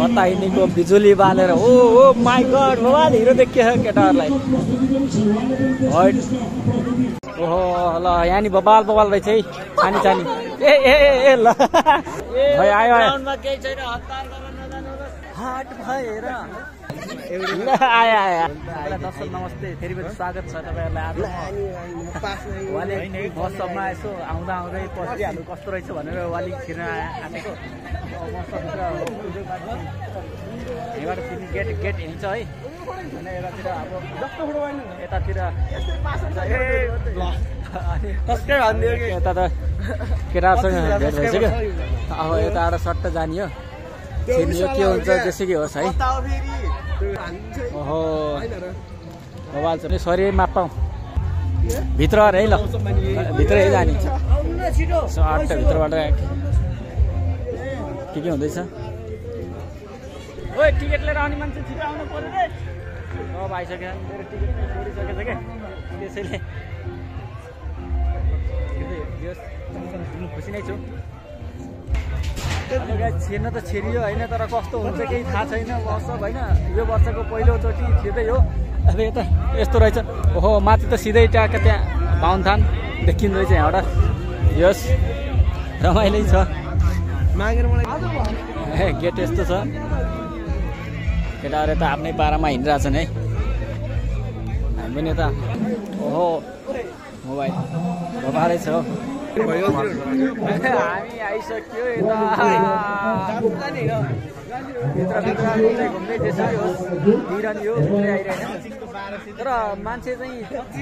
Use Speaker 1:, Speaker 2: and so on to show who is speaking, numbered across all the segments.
Speaker 1: कता हिँडेको बिजुली बालेर ओ माई गड बवाल हिरो देखियो केटाहरूलाई ओहो ल यहाँ नि बबाल बबाल रहेछ है छानी छानी ए ए ए ल भाइ आयो ग्राउन्डमा केही छैन हतार गर्न नजानुहोस् हाट भएर ल आयो आयो दर्शक नमस्ते फेरि पनि स्वागत छ तपाईँहरूलाई आज वाली मौसममा यसो आउँदा आउँदै पसिहाल्नु कस्तो रहेछ भनेर वाली छिर्न आँटेको मौसमभित्र यहाँबाट फेरि गेट हिँड्छ है अनि यतातिर अब यतातिर यता त केटाहरूसँग भेट भइसक्यो अब यताबाट सट्ट जाने हो छिर्ने के हुन्छ जेसुकै होस् है ओहो मोबाइल चाहिँ सरी माप्पाउँ भित्र है ल भित्रै जाने सट्ट भित्रबाट के हुँदैछ ओ टिकट लिएर आउने मान्छे छिटो आउनु पर्यो रे अब आइसक्यो मेरो टिकट छोडिसकेको छ क्या त्यसैले खुसी नै छु छिर्न त छिरियो होइन तर कस्तो हुन्छ केही थाहा छैन मौसम होइन यो वर्षको पहिलोचोटि छिर्दै हो अब यता यस्तो रहेछ ओहो माथि त सिधै ट्याक्क त्यहाँ बाहुनथान देखिँदो रहेछ यहाँबाट यस रमाइलै छ ए गेट यस्तो छ केटाहरू त आफ्नै पारामा हिँडिरहेछन् है हामी पनि यता ओहो मोबाइल भबारै छ हामी आइसक्यो यता भित्र घुम्दै त्यसरी होस् बिरानी हो भित्रै आइरहेन तर मान्छे चाहिँ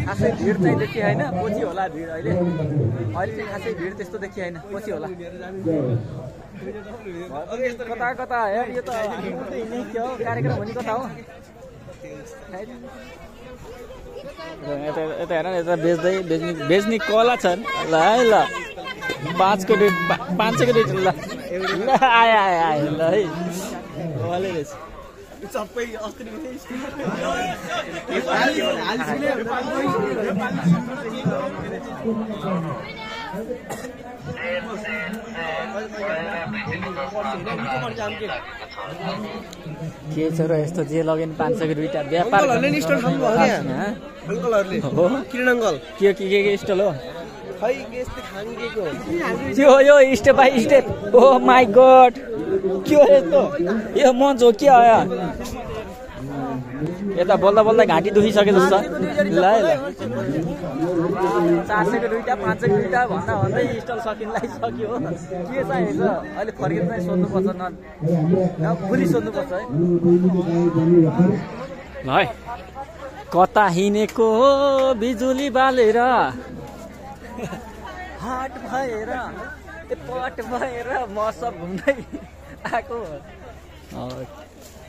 Speaker 1: खासै भिड चाहिँ देखिए होइन पछि होला भिड अहिले चाहिँ खासै भिड त्यस्तो देखिए होइन पछि होला कता कता यार यो त के हो कार्यक्रम हुने कता हो यता हेर न यता बेच्ने कला छन् ल है ल 5 को 500 को रेट ल आयो आयो आयो ल है वाले रहेछ सबै अस्ति के छ र यस्तो जे लगेन 500 को दुईटा व्यापार के स्टल हो त्यो यो step by step oh my God के हो यस्तो यो मञ्च हो के आयो यता बोल्दा बोल्दा घाँटी दुखिसके जस्तो ल ल 400 को दुईटा 500 को दुईटा भन्दा भन्दै स्टल सकिनलाई सक्यो हो के चाहिन्छ अहिले फर्केर चाहिँ सोध्नुपर्छ न फुली सोध्नुपर्छ है कता हिँडेको बिजुली बालेर हाट भएर पट भएर म सब घुम्दै आएको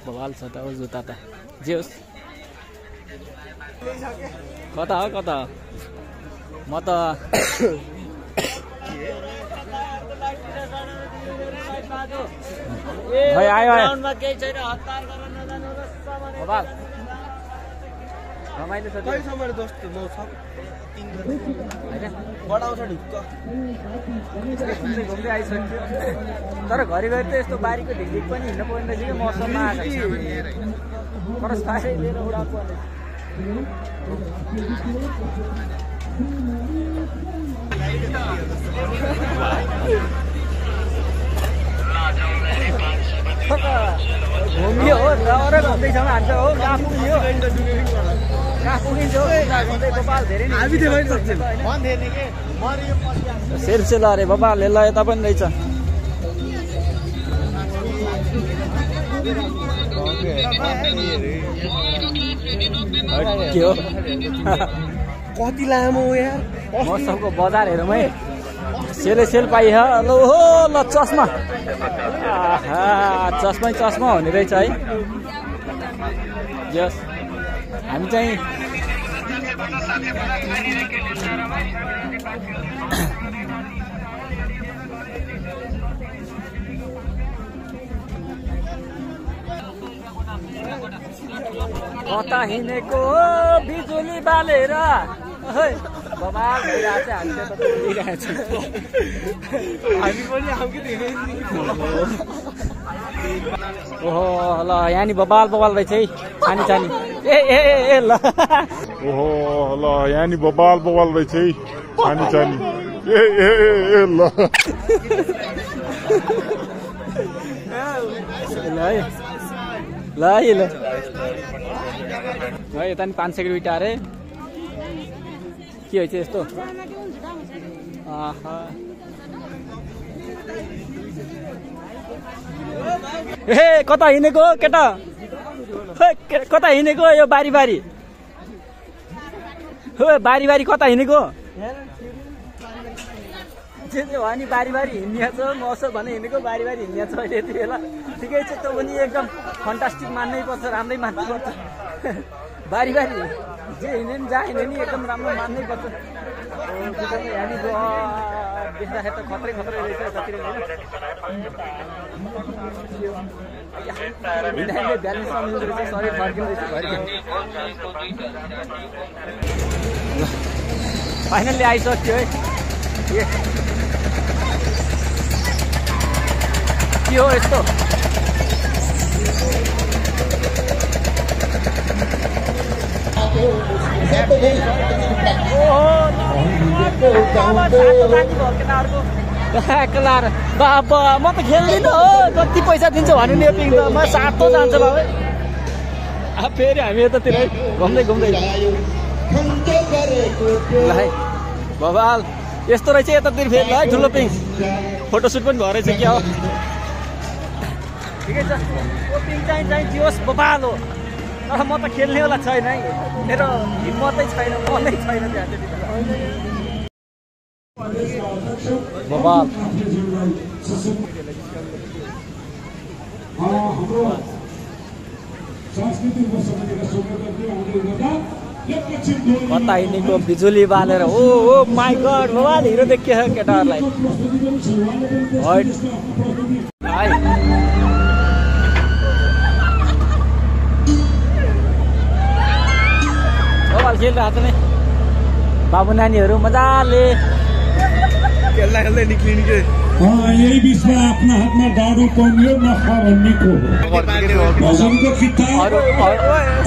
Speaker 1: बवाल छ त जुत्ता त जे होस् कता हो कता हो म त आयो ग्राउन्डमा केही छैन हतार गर्न नजानुहोस् बवाल रमाइलो छ घुम्दै आइसक्यो तर घरिघरि त यस्तो बारीको ढिकढिक पनि हिँड्नु पर्ने रहेछ कि मौसममा आएको तर साह्रै लिएर उडाउनु पर्ने घुम्यो हो र घुम्दैछौँ हान्छ हो कहाँ पुग्यो कहाँ पुगिन्छ बबाल धेरै सेल सेल अरे बबाल ल यता पनि रहेछ के हो कति लामो यार मौसमको बजार हेरौँ है सेलै सेल पाइह ल हो ल चस्मा चस्मै चस्मा हुने रहेछ है यस हामी चाहिँ कता हिँडेको बिजुली बालेर बबाल भइरहेको छ हामी त देखिरहेको छौँ हामी पनि आउँदै धेरै ओहो ल यहाँ नि बबाल रहेछ है छानी छानी ए ए ए ल
Speaker 2: ओहो ल यहाँ नि बबाल रहेछ है छानी छानी ए ए ए ल
Speaker 1: ल यता नि 500 को बिटा अरे के हो चाहिँ यस्तो ए कता हिँडेको केटा कता हिँडेको यो बारी हो बारी कता हिँडेको जे हो नि बारी हिँड्ने छ मौसम भने हिँडेको बारी हिँड्ने छ अहिले यति बेला ठिकै छ त्यो पनि एकदम फन्टास्टिक मान्नै पर्छ राम्रै मान्नु पर्छ बारी जे हिँड्ने नि जहाँ हिँड्ने नि एकदम राम्रो मान्नै पर्छ देख्दाखेरि त खत्रै रहेछ कति हिँड्दाखेरि ब्यालेन्स नमिल्दो रहेछ शरीर फर्किँदैछ फाइनल्ली आइसक्यो है के हो यस्तो बाबा म त खेल्दिनँ हो कति पैसा दिन्छ भन्नु नि यो पिङ त म सातो जान्छ बाबा फेरि हामी यतातिर घुम्दै बबाल यस्तो रहेछ यतातिर फेरि है ठुलो पिङ फोटोसुट पनि भएर चाहिँ क्या हो ठिकै छ यो पिङ चाहिँ दियोस् बबाल हो तर म त खेल्नेवाला छैन है मेरो हिम्मतै छैन मनै छैन त्यहाँ बबाल कता हिँडेको बिजुली बालेर ओ माई गड बबाल हिरो देखियो केटाहरूलाई बबाल खेलिरहेको छ नि बाबु नानीहरू मजाले खेल्दै निक्लिने के
Speaker 3: यही बिचमा आफ्ना हातमा डाडु पाउनु नखा भन्नेको भजनको किताब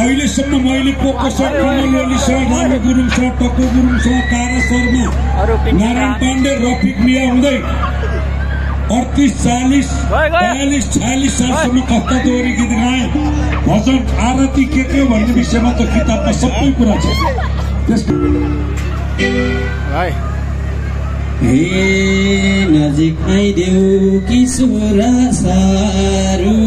Speaker 3: अहिलेसम्म मैले पोकसर Kamal Oli sir Ramu Gurung sir Takku Gurung sir Tara Sharma Narayan Pandey Rafiq Miya हुँदै 38 40 42 46 सालसम्म कस्ता दोहोरी गीत गाए भजन आरती के भन्ने विषयमा त किताबमा सबै कुरा छ
Speaker 4: नजिक आइदेऊ किशोर सारू